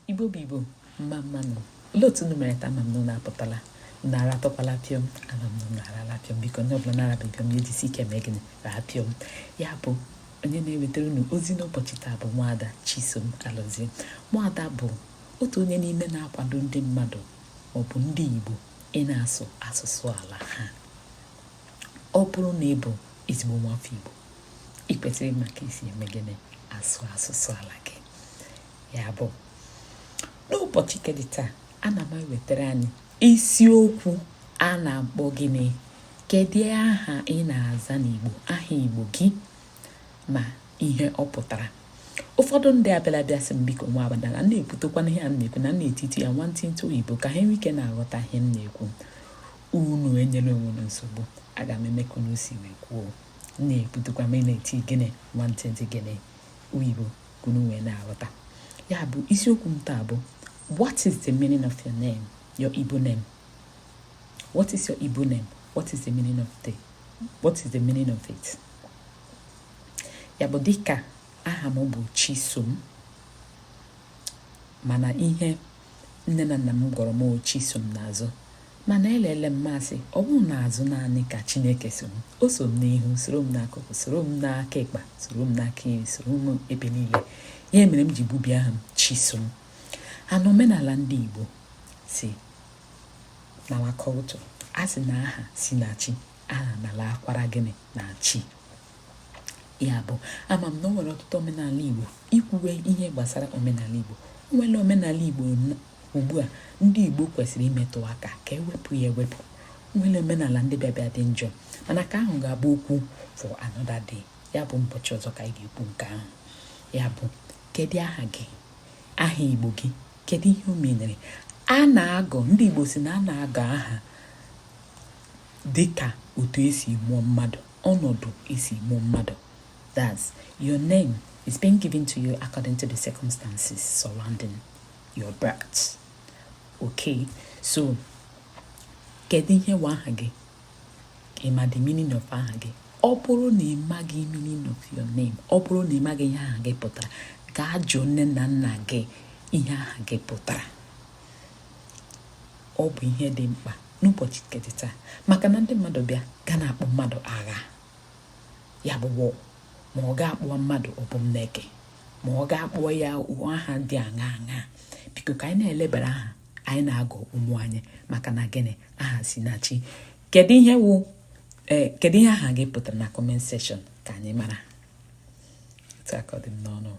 Igbo bụ Igbo, mma mma nụ. Olee otu unu mere taa? Ama m na unu apụtala, unu aratụkwala pịọm. Ama m na unu arala pịọm. Biko, onye ọbụla na-arabeghị pịọm, ya ejisi ike mee gịnị? Raa pịọm. Ya bụ, onye na-ewetara unu ozi n'ụbọchị taa bụ Nwaada Chisom Alozie. Nwaada bụ otu onye n'ime na-akwado ndị mmadụ maọbụ ndị Igbo ị na-asụ asụsụ ala ha. Ọ bụrụ na ị bụ ezigbo nwafọ Igbo, ị kwesịrị ịma ka esi eme gịnị? Asụ asụsụ ala gị. Ya bụ, n'ụbọchị nke dị taa, ana m ewetara anyị isiokwu a na-akpọ gịnị? Kedu aha ị na-aza n'Igbo, aha Igbo gị, ma ihe ọ pụtara? Ụfọdụ ndị abịala bịa sị m, biko, nwa abada, na na-ekwutekwana ihe a m na-ekwu na na-etiti ya nwantịntị oyibo ka ha nwee ike na-aghọta ihe m na-ekwu. Unu enyela onwe unu nsogbu, aga m eme ka unu si wee kwuo, na-ekwutekwa ma na-eti gịnị? Nwantịntị gịnị? Oyibo, ka unu wee na-aghọta. Ya bụ, isiokwu m taa bụ: What is the meaning of your name, your Igbo name? What is your Igbo name? What is the meaning of it? Ya bụ, dịka aha m bụ Chisom, mana ihe nne na nna m gwara m, Chisom n'azụ, mana elele m masị, ọ bụrụ n'azụ naanị ka Chineke so m, o so m n'ihu, soro m n'akụkụ, soro m n'aka ịkpa, soro m n'aka nri, soro m ebe niile. Ihe mere m ji gbubie aha m Chisom. Ana omenala ndị Igbo si na culture, a sị na aha si na chi, aha nala akwara gịnị? Na chi. Ya bụ, ama m na o nwere ọtụtụ omenala Igbo. Ikwuwe ihe gbasara omenala Igbo, o nwere omenala Igbo ugbu a ndị Igbo kwesịrị imetụ aka ka ewepụ ya ewepụ. Nwere omenala ndị bịa bịa dị njọ, mana ka ahụ ga-abụ okwu for another day. Ya bụ, ụbọchị ọzọ ka anyị ga-ekwu nke ahụ. Ya bụ, kedu aha gị, aha Igbo gị? Kedu ihe o menere? A na-agọ, ndị Igbo si na a na-agọ aha dịka otu esi mụọ mmadụ, ọnọdụ esi mụọ mmadụ. That's, your name is being given to you according to the circumstances surrounding your birth. Okay, so kedu ihe wụ aha gị? Ị ma the meaning of aha gị? Ọ bụrụ na ị maghị meaning of your name, ọ bụrụ na ị maghị ihe aha gị pụtara, gaa jụọ nne na nna gị ihe aha gị pụtara. Ọ bụ ihe dị mkpa n'ụbọchị nke taa, maka na ndị mmadụ bịa ga na-akpọ mmadụ agha, ya bụ wọ, ma ọ ga-akpọ mmadụ ọbụmneke, ma ọ ga-akpọ ya aha dị aṅa aṅa. Biko, ka anyị na-elebara aha anyị na-agụ ụmụ anyị, maka na gịnị? Aha si na chi. Kedu ihe wụ ee, kedu ihe aha gị pụtara? Na comment section ka anyị mara. Otu aka ọ dị m n'ọnụ.